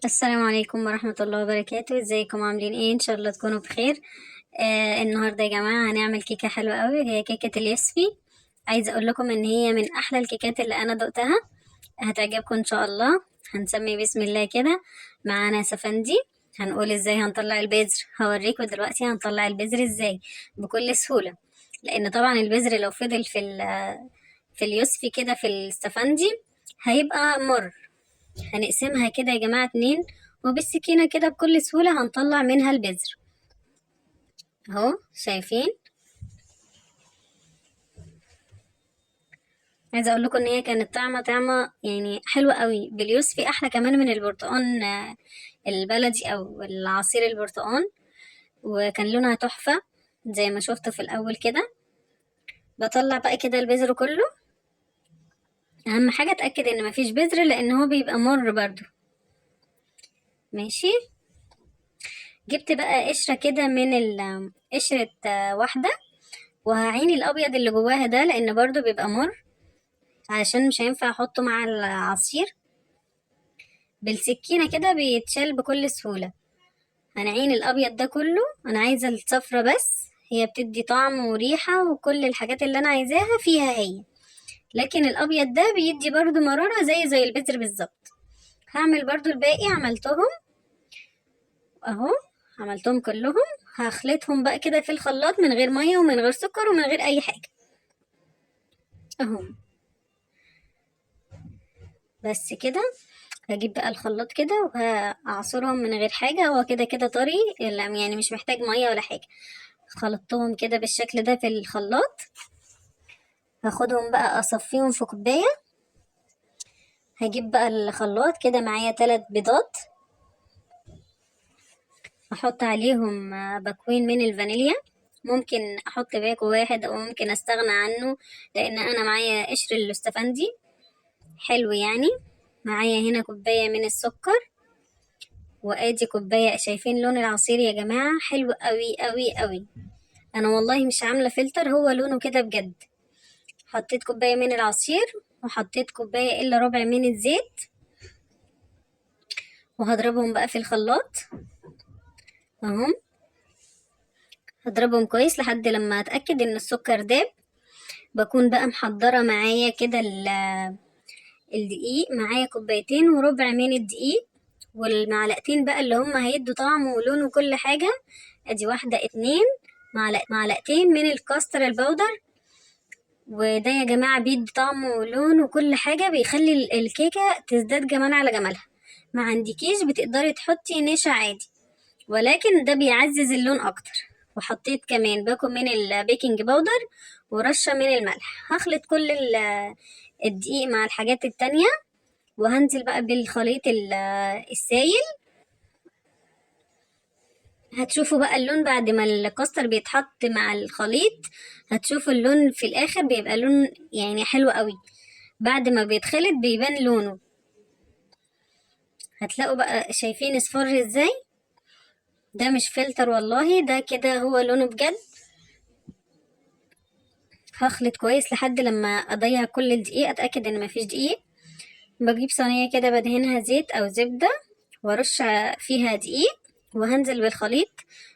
السلام عليكم ورحمة الله وبركاته. ازيكم عاملين ايه؟ ان شاء الله تكونوا بخير. النهاردة يا جماعة هنعمل كيكة حلوة قوي، هي كيكة اليوسفي. عايزة اقول لكم ان هي من احلى الكيكات اللي انا دقتها، هتعجبكم ان شاء الله. هنسمي بسم الله كده. معانا سفندي، هنقول ازاي هنطلع البذر، هوريكم دلوقتي هنطلع البذر ازاي بكل سهولة، لان طبعا البذر لو فضل في اليوسفي كده في السفندي هيبقى مر. هنقسمها كده يا جماعة 2، وبالسكينة كده بكل سهولة هنطلع منها البذر اهو، شايفين؟ عايزة اقول لكم ان هي كانت طعمة حلوة قوي باليوسفي، احلى كمان من البرتقان البلدي او العصير البرتقان، وكان لونها تحفة زي ما شفتوا في الاول كده. بطلع بقى كده البذر كله، اهم حاجة اتأكد ان مفيش بذر لان هو بيبقى مر برضو. ماشي، جبت بقى قشرة كده من قشرة واحدة، وهعيني الابيض اللي جواها ده لان برضو بيبقى مر، عشان مش هينفع احطه مع العصير. بالسكينة كده بيتشال بكل سهولة. هنعين الابيض ده كله، انا عايزة الصفرة بس، هي بتدي طعم وريحة وكل الحاجات اللي انا عايزاها فيها هي، لكن الابيض ده بيدي برضو مرارة زي البذر بالظبط. هعمل برضو الباقي، عملتهم اهو، عملتهم كلهم. هخلطهم بقى كده في الخلاط من غير مية ومن غير سكر ومن غير اي حاجة اهو، بس كده. هجيب بقى الخلاط كده وهعصرهم من غير حاجة، هو كده كده طري، مش محتاج مية ولا حاجة. خلطتهم كده بالشكل ده في الخلاط. هاخدهم بقى اصفيهم في كوباية. هجيب بقى الخلاط كده، معايا 3 بيضات، احط عليهم باكوين من الفانيليا، ممكن احط باكو واحد او ممكن استغنى عنه لان انا معايا قشر الاستفندي حلو. معايا هنا كوباية من السكر، وادي كوباية. شايفين لون العصير يا جماعة؟ حلو قوي قوي قوي. انا والله مش عاملة فلتر، هو لونه كده بجد. حطيت كوباية من العصير، وحطيت كوباية الا ربع من الزيت، وهضربهم بقى في الخلاط اهم. هضربهم كويس لحد لما اتأكد ان السكر داب. بكون بقى محضرة معايا كده الدقيق، معايا كوبايتين وربع من الدقيق، والمعلقتين بقى اللي هم هيدوا طعم ولون وكل حاجة. ادي واحدة، اتنين، معلقتين من الكاستر الباودر. وده يا جماعة بيدي طعم ولون وكل حاجة، بيخلي الكيكة تزداد جمال على جمالها. ما عندكيش بتقدري تحطي نشا عادي، ولكن ده بيعزز اللون اكتر. وحطيت كمان باكو من البيكنج باودر ورشة من الملح. هخلط كل الدقيق مع الحاجات التانية، وهنزل بقى بالخليط السايل. هتشوفوا بقى اللون بعد ما الكاستر بيتحط مع الخليط، هتشوفوا اللون في الاخر بيبقى لون حلو قوي. بعد ما بيتخلط بيبان لونه، هتلاقوا بقى شايفين اصفر ازاي. ده مش فلتر والله، ده كده هو لونه بجد. هخلط كويس لحد لما اضيع كل الدقيق، اتاكد ان مفيش دقيق. بجيب صينيه كده بدهنها زيت او زبده، وارش فيها دقيق، وهنزل بالخليط.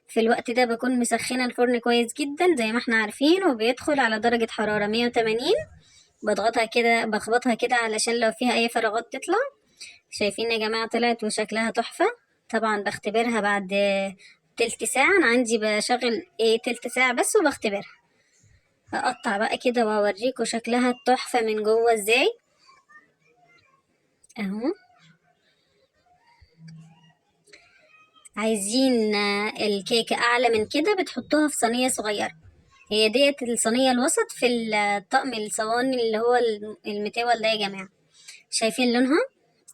في الوقت ده بكون مسخنه الفرن كويس جدا زي ما احنا عارفين، وبيدخل على درجه حراره 180. بضغطها كده، بخبطها كده علشان لو فيها اي فراغات تطلع. شايفين يا جماعه طلعت وشكلها تحفه. طبعا بختبرها بعد تلت ساعه، انا عندي بشغل تلت ساعه بس وبختبرها. هقطع بقى كده واوريكم شكلها التحفه من جوه ازاي اهو. عايزين الكيكه اعلى من كده بتحطوها في صينيه صغيره، هي ديت الصينيه الوسط في الطقم الصواني اللي هو المتاول ده يا جماعه. شايفين لونها؟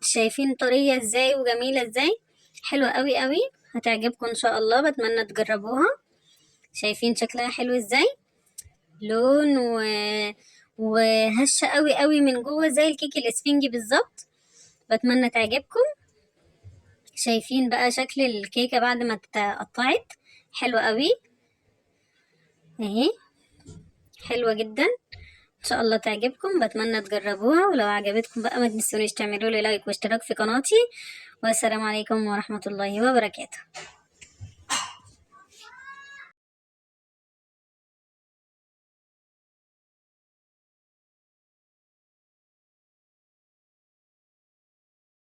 شايفين طريه ازاي وجميله ازاي؟ حلوه قوي قوي، هتعجبكم ان شاء الله، بتمنى تجربوها. شايفين شكلها حلو ازاي؟ لون وهشه قوي قوي من جوه زي الكيك الاسفنجي بالظبط. بتمنى تعجبكم. شايفين بقى شكل الكيكه بعد ما اتقطعت؟ حلوه قوي اهي، حلوه جدا. ان شاء الله تعجبكم، بتمنى تجربوها. ولو عجبتكم بقى ما تنسونيش تعملوا لي لايك واشتراك في قناتي، والسلام عليكم ورحمة الله وبركاته.